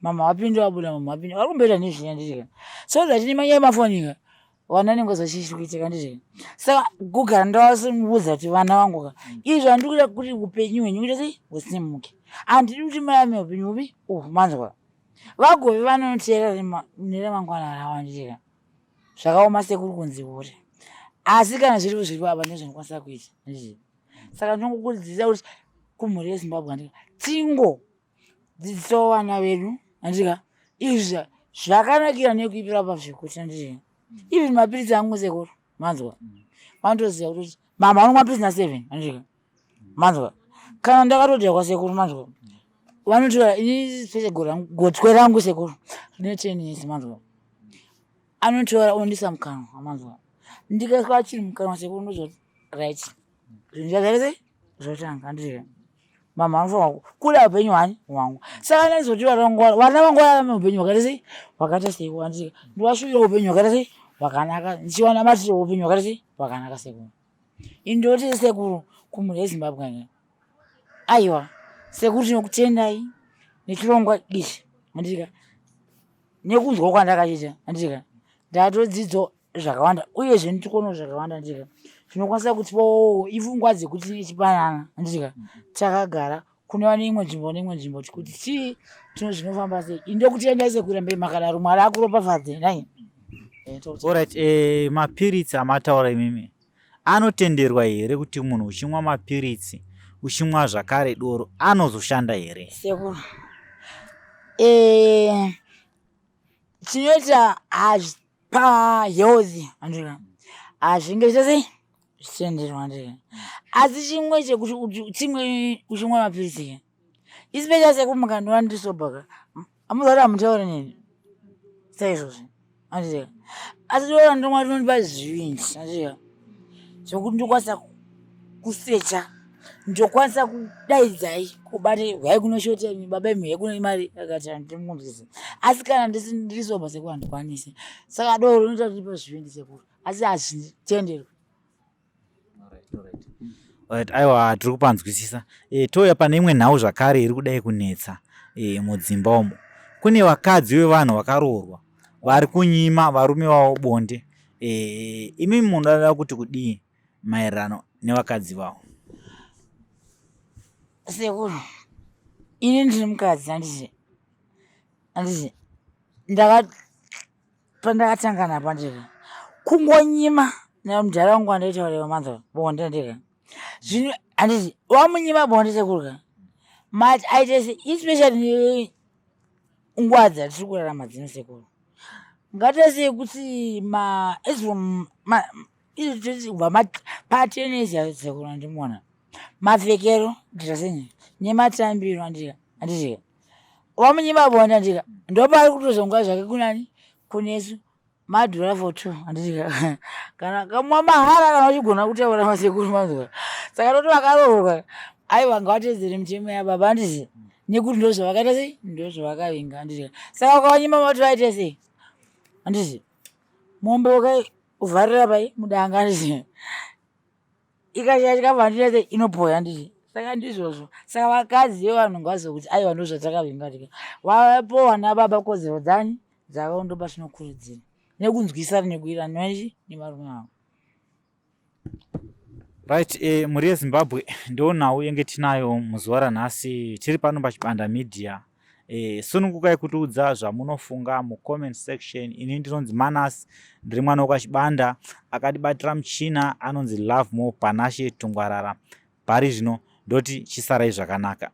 mama wapinda wabuda mama wapinda vari kumboita nezvii handiti so that nemanyaya emafoni ka vana nengo zvachii chiri kuitika handiti saka kugara ndavasimudza kuti vana vangu ka izvi handiri kuita kuti upenyu hwenyu kuita sei husimuke handidi kuti murarame upenyu hupi uhu manzwa vagove vanoteera neremangwana ravo handiti ka zvakaoma sekuri kunzi hure asi kana zviripo zviripo apa ndozvandikwanisa kuita handiti saka ndinongokurudzira kuti kumhuri yeZimbabwe handiti tingo dzidzisawo vana vedu handika izvi zvakanakira nekuipira pazvekuti handiti even mapiritsi angu sekuru manzwa vanotoziva kuti mama vanomwa mapiritsi na7 handika manzwa kana ndakatodya kwasekuru manzwa vanotora ini gotwe rangu sekuru rine 10 years manzwa anotora ondisa mukanwa manzwa ndikaiswa chiri mukanwa sekuru ndozoti right zvinhu zvazvake sei zvotanga handiti mama vanofanira kuda upenyu hwani hwangu saka ndaizoti vana vangu vararame upenyu hwakaita sei hwakaita sei handiti ndovashuvira upenyu hwakaita sei hwakanaka ndichiwana matiro upenyu hwakaita sei hwakanaka sekuru ini ndoti sekuru kumhuri yeZimbabwe aiwa sekuru tinokutendai nechirongwa ichi handitika nekunzwa kwandakaita handitika ndatodzidzo zvakawanda uyezve ndikuonawo zvakawanda handitika zvinokwanisa kutipawo ipfungwa dzekuti tichipanana handitika takagara kune vane imwe nzvimbo neimwe nzvimbo kuti chii tino zvinofamba sei ini ndokutendai sekurambe makadaro Mwari akuropafadze nai. Alright, mapiritsi amataura imimi anotenderwa here kuti munhu uchimwa mapiritsi uchimwa zvakare doro anozoshanda here? Sekuru, chinoita pahealth handika hazvinge zvese zvichitenderwa handika asi chimwe chekuti chimwe uchimwa mapiritsi especially sekuru mukandiona ndiri sober ka hamuzati hamutauri neni saizvozvi handika asi doro ndomwa rinondipa zvivindi handika zvekuti ndokwanisa kusecha ndokwanisa kudaidzai kubata hwai kunoshota imi baba imi hwai kune mari akati handimunzwisi asi kana ndiri sober sekuru handikwanisi saka doro rinoita kuti ndipe zvivindi sekuru asi hazvitenderwi. Right, aiwa tiri kupanzwisisa. E, touya pane imwe nhau zvakare iri kudai kunetsa e, mudzimba umo. Kune vakadzi vevanhu vakaroorwa vari kunyima varume vavo bonde. E, imi munoda kuti kudii maererano nevakadzi vavo? Sekuru, ini ndiri mukadzi handiti. Handiti ndaka pandakatanga napo handika kungonyima nemudhara wangu wandaitaura manzwa bonde ndika zvino handiti wamunyima bonde sekurya mati aite se especially nguva dzatiri kurarama dzino sekuru ngatese kuti ma kubva patenesi sekuru andimuona mapfekero ndita nematambiro andika andika wamunyima bonde andika ndopaari kutozonga zvake kunani kunesu madhura for two handitika kana kamwa mahara kana uchigona kutaura masekuru manzwa saka toti vakaroorwa aiwa ngavatedzere mitemo yababa handiti nekuti ndozvavakaita sei ndozvavakavinga handitika saka ukavanyima mati vaite sei handiti mombe ukaivharira pai mudanga handiti ikashaya chikafu handiti sei inopoya handiti saka ndizvozvo saka vakadzi vevanhu ngavazive kuti aiwa ndozvatakavinga tika vapowa nababa kodzero dzani dzavo ndopatinokurudzira nekunzwisana nekuirana nevarume vavo. Right, eh, mhuri yeZimbabwe ndo nhau yenge tinayo muzuva ranhasi tiri pano paChibanda Media. Eh, sunungukai kutiudza zvamunofunga mucomment section. Ini ndinonzi Manas, ndiri mwana wekwaChibanda akatibatira muchina anonzi Lovemore Panashe Tungwarara. Pari zvino ndoti chisarai zvakanaka.